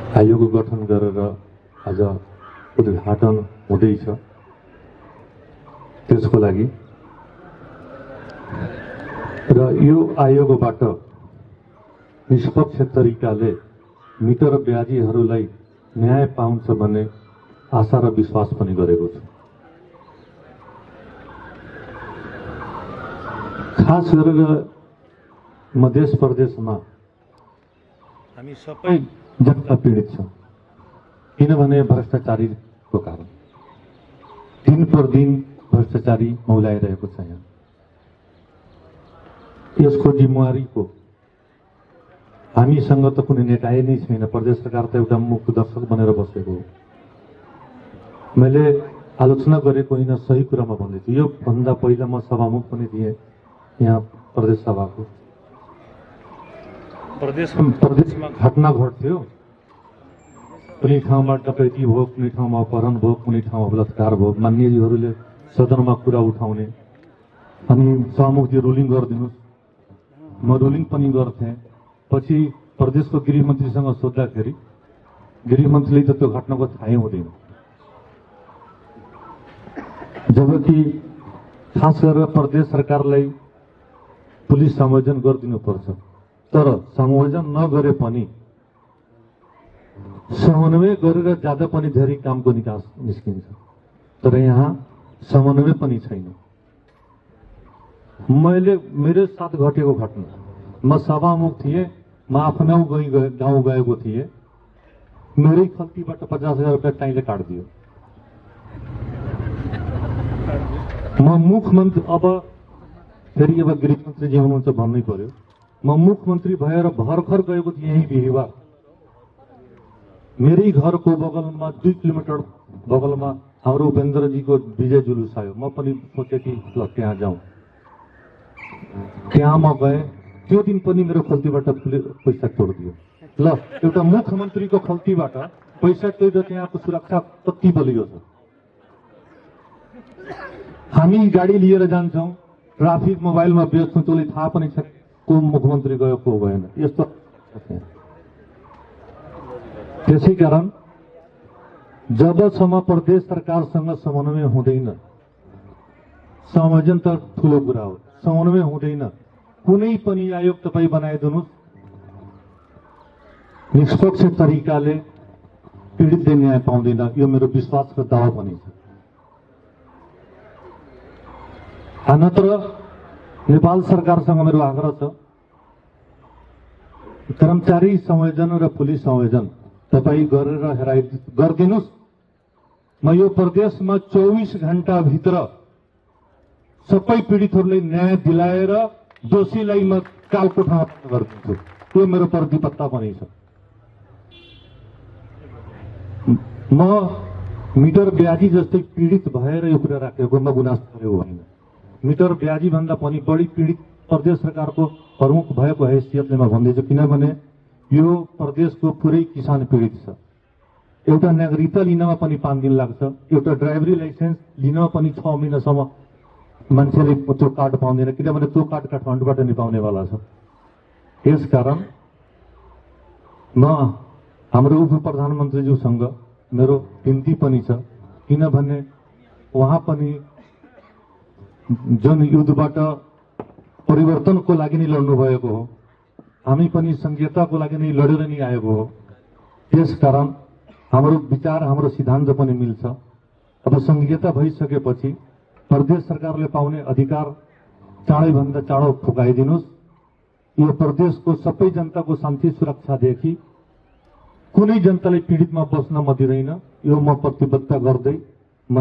आयोग गठन गरेर आज उद्घाटन हुँदैछ। त्यसको लागि र यो आयोगबाट निष्पक्ष तरिकाले मिटर ब्याजीहरूलाई न्याय पाउँछ भन्ने आशा र विश्वास पनि गरेको छु। खास गरेर मध्य प्रदेशमा हामी सबै जनता पीडित छौँ, किनभने भ्रष्टाचारीको कारण दिन पर दिन भ्रष्टाचारी मौलाइरहेको छ। यहाँ यसको जिम्मेवारीको हामीसँग त कुनै नेताए नै छैन। प्रदेश सरकार त एउटा मुख दर्शक बनेर बसेको हो। मैले आलोचना गरेको होइन, सही कुरामा भन्दैछु। यो भन्दा पहिला म सभामुख पनि थिएँ यहाँ प्रदेश सभाको। प्रदेशमा घटना घट्थ्यो, कुनै ठाउँमा डकैती भयो, कुनै ठाउँमा अपहरण भयो, कुनै ठाउँमा बलात्कार भयो। मान्यजीहरूले सदनमा कुरा उठाउने अनि सभामुखजी रुलिङ गरिदिनुहोस्, म रुलिङ पनि गर्थेँ। पछि प्रदेशको गृहमन्त्रीसँग सोद्धाखेरि गृहमन्त्रीले त त्यो घटनाको थाहै हुँदैन। जबकि खास गरेर प्रदेश सरकारलाई पुलिस संयोजन गरिदिनुपर्छ, तर संयोजन नगरे पनि समन्वय गरेर ज्यादा पनि धेरै कामको निकास निस्किन्छ। तर यहाँ समन्वय पनि छैन। मैले मेरो साथ घटेको घटना, म सभामुख थिएँ, म आफ्नो गाउँ गएको थिएँ, मेरै खल्तीबाट 50,000 रुपियाँ टाइले काटिदियो। म मुख्यमन्त्री, अब फेरि अब गृहमन्त्रीजी हुनुहुन्छ भन्नै पर्यो, म मुख्यमन्त्री भएर भर्खर गएको थिएँ यही बिहिबार। मेरै घरको बगलमा 2 किलोमिटर बगलमा हाम्रो उपेन्द्रजीको विजय जुलुस आयो। म पनि सोचेँ कि ल त्यहाँ जाउँ। त्यहाँ म गएँ, त्यो दिन पनि मेरो खल्तीबाट पैसा तोडिदियो। ल, एउटा मुख्यमन्त्रीको खल्तीबाट पैसा तोड्दा त्यहाँको सुरक्षा कति बलियो छ। हामी गाडी लिएर जान्छौँ, ट्राफिक मोबाइलमा बेच्छौँ, त्यसले थाहा पनि छ को मुख्यमन्त्री गयो को भएन। यस्तो त्यसै कारण जबसम्म प्रदेश सरकारसँग समन्वय हुँदैन, संयोजन त ठुलो कुरा हो, समन्वय हुँदैन, कुनै पनि आयोग तपाईँ बनाइदिनुहोस्, निष्पक्ष तरिकाले पीडितले न्याय पाउँदैन। यो मेरो विश्वास र दावा पनि छ। नत्र नेपाल सरकारसँग मेरो आग्रह छ, कर्मचारी संयोजन र पुलिस संयोजन तपाईँ गरेर गरिदिनुहोस्। म यो प्रदेशमा 24 घण्टा भित्र सबै पीडितहरूलाई न्याय दिलाएर दोषीलाई म कालको ठाउँमा गरिदिन्छु। त्यो मेरो प्रतिबद्धता पनि छ। म मिटर ब्याजी जस्तै पीडित भएर यो कुरा राखेको, म गुनासो गरेको होइन। मिटर ब्याजी भन्दा पनि बढी पीडित प्रदेश सरकारको प्रमुख भएको हैसियतले म भन्दैछु, किनभने यो प्रदेशको पुरै किसान पीडित छ। एउटा नागरिकता लिनमा पनि 5 दिन लाग्छ, एउटा ड्राइभरी लाइसेन्स लिनमा पनि 6 महिनासम्म मान्छेले त्यो कार्ड पाउँदैन, किनभने त्यो कार्ड काठमाडौँबाट नै पाउनेवाला छ। त्यसकारण म हाम्रो उप प्रधानमन्त्रीज्यूसँग मेरो बिन्ती पनि छ, किनभने उहाँ पनि जुन युद्धबाट परिवर्तनको लागि नै लड्नु भएको हो, हामी पनि संघीयताको लागि नै लडेर नै आएको हो। त्यसकारण हाम्रो विचार, हाम्रो सिद्धान्त पनि मिल्छ। अब संघीयता भइसकेपछि प्रदेश सरकारले पाउने अधिकार चाँडैभन्दा चाँडो फुकाइदिनुहोस्। यो प्रदेशको सबै जनताको शान्ति सुरक्षादेखि कुनै जनतालाई पीडितमा बस्न म दिँदैन। यो म प्रतिबद्धता गर्दै म